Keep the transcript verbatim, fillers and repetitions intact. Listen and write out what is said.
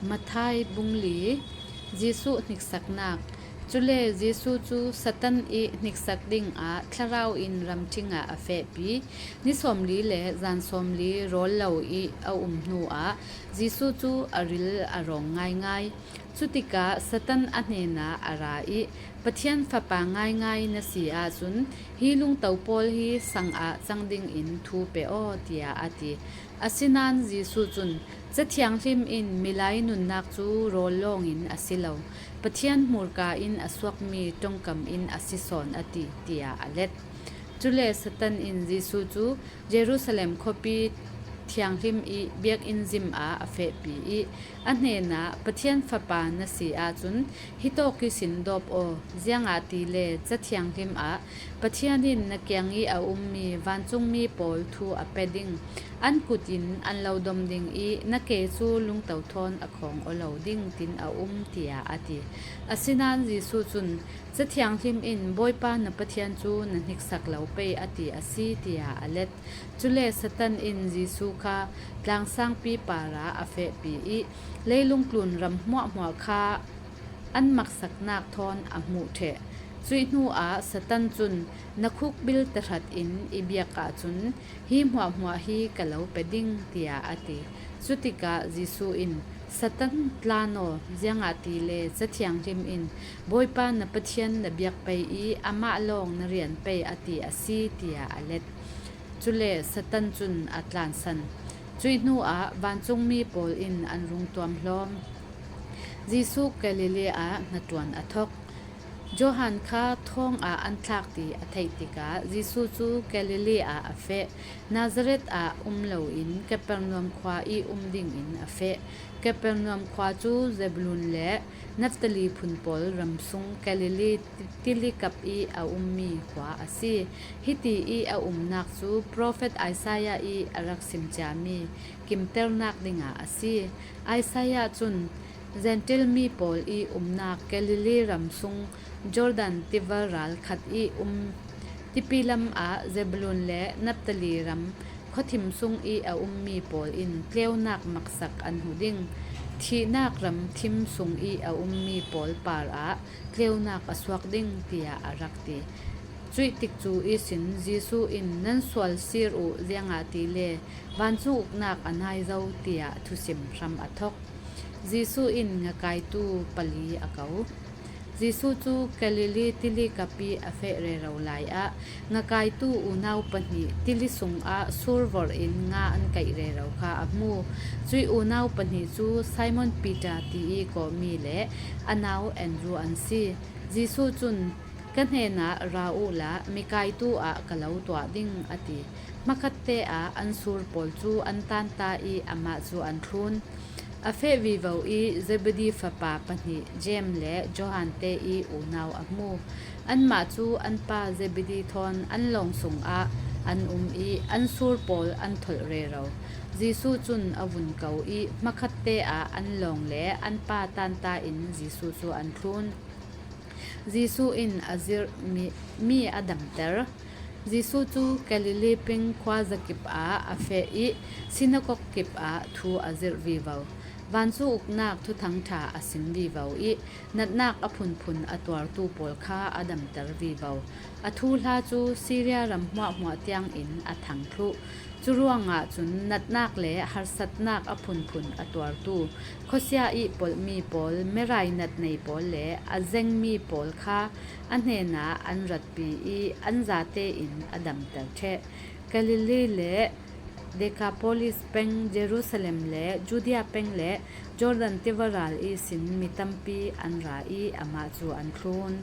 Matthai bung li. Jesuh hniksaknak. Cule Jesuh cu Satan ih hniksak dingah thlarau in ramṭhing ah a fehpi. Ni sawmli le zan sawmli rawl lo ih a um hnuah Jesuh cu a ril a rawng ngaingai. Cutikah Satan a hnenah a ra ih, "Pathian Fapa ngaingai na si ahcun, hi lungto pawl hi sang ah cang dingin thu pe aw," tiah a ti. Asinain Jesuh cun, "Ca Thianghlim in milai nunnak cu rawl lawngin a si lo, Pathian hmurka in a suakmi ṭongkam in a si sawn a ti," tiah a let. Cule Satan in Jesuh cu Jerusalem khuapi thianghlim ih biakinn zim ah a fehpi ih, a hnenah, "Pathian Fapa na si ahcun, hitawk ihsin dawp aw, ziangahtile Ca Thianghlim ah, 'Pathian in na kiang ih a ummi vancungmi pawl thu a pe ding, an kut in an lo dom ding ih na ke cu lungto thawn a khawng aw lo ding,' tin a um," tiah a ti. Asinain Jesuh cun, "Ca Thianghlim in, 'Bawipa na Pathian cu na hniksak lo pei,' a ti a si," tiah a let. Cule Satan in Jesuh kha tlangsangpi parah a fehpi ih, leilung tlun ram hmuahhmuah kha an maksaknak thawn a hmuh ṭheh. Cuih hnuah Satan cun, "Na khukbil tahratin i biak ahcun, hi hmuahhmuah hi ka lo pe ding," tiah a ti. Cutikah Jesuh in, "Satan, tlan aw, ziangahtile Ca Thianghlim in, 'Bawipa na Pathian na biak pei ih amah lawng na rian pei,' a ti a si," tiah a let. Cule Satan cun a tlansan. Cuih hnuah vancungmi pawl in an rung tuamhlawm. Jesuh Galilee ah hnaṭuan a thok. Johan kha thawng ah an thlak ti a theih tikah Jesuh cu Galilee ah a feh. Nazareth ah um loin Kapernaum khua ih um dingin a feh. Kapernaum khua cu Zebulun le Naftali phun pawl ram sung Galilee tili kap ih a ummi khua a si. Hiti ih a umnak cu profet Isaiah ih a rak sim ciami kimternak dingah a si. Isaiah cun, Jentail mi pawl ih umnak Galilee ram sung Jordan tiva ral khat ih um tipi lam ah Zebulun le Naftali ram khuathim sung ih a ummi pawl in tleunak maksak an hmu ding. Thihnak ram thim sung ih a ummi pawl par ah tleunak a suak ding, tiah a rak ti. Cuih tikcu ihsin Jesuh in, "Nan sual sir uh, ziangahtile vancung uknak a nai zo," tiah thusim hram a thok. Jesuh in ngakaitu pali a ko. Jesuh cu Galilee tili kap ih a feh rero lai ah ngakaitu unau pahnih tili sungah sur vorh in nga an kaih rero kha a hmu. Cuih unau pahnih cu Simon Peter ti ih kawhmi le a nau Andrew an si. Jesuh cun, "Ka hnenah ra uhla, mikaitu ah ka lo tuah ding," a ti. Hmakhatte ah an sur pawl cu an tanta ih amah cu an thlun. A feh vivo ih Zebedee fapa pahnih James le Johan te ih unau a hmu. Anmah cu an pa Zebedee thawn an lawng sungah an um ih an sur pawl an tholh rero. Jesuh cun a vun ko ih hmakhatte ah an lawng le an pa tanta in Jesuh cu an thlun. Jesuh in a zirh mi, mi a damter. Jesuh cu Galilee peng khua zakip ah a feh ih sinagog kip ah thu a zirh vivo. Vancung uknak thuthang ṭha a sim vivo ih natnak a phunphun a tuartu pawl kha a damter vivo. A thuhla cu Syria ram hmuahhmuah tiangin a thang thluh. Curuangah cun natnak le harsatnak a phunphun a tuartu, khuasia ih polhmi pawl, mirai nat nei pawl le a zengmi pawl kha a hnenah an ratpi ih an zate in a damter ṭheh. Galilee le Decapolis peng, Jerusalem le Judea peng le Jordan tiva ral ihsin mi tampi an ra ih amah cu an thlun.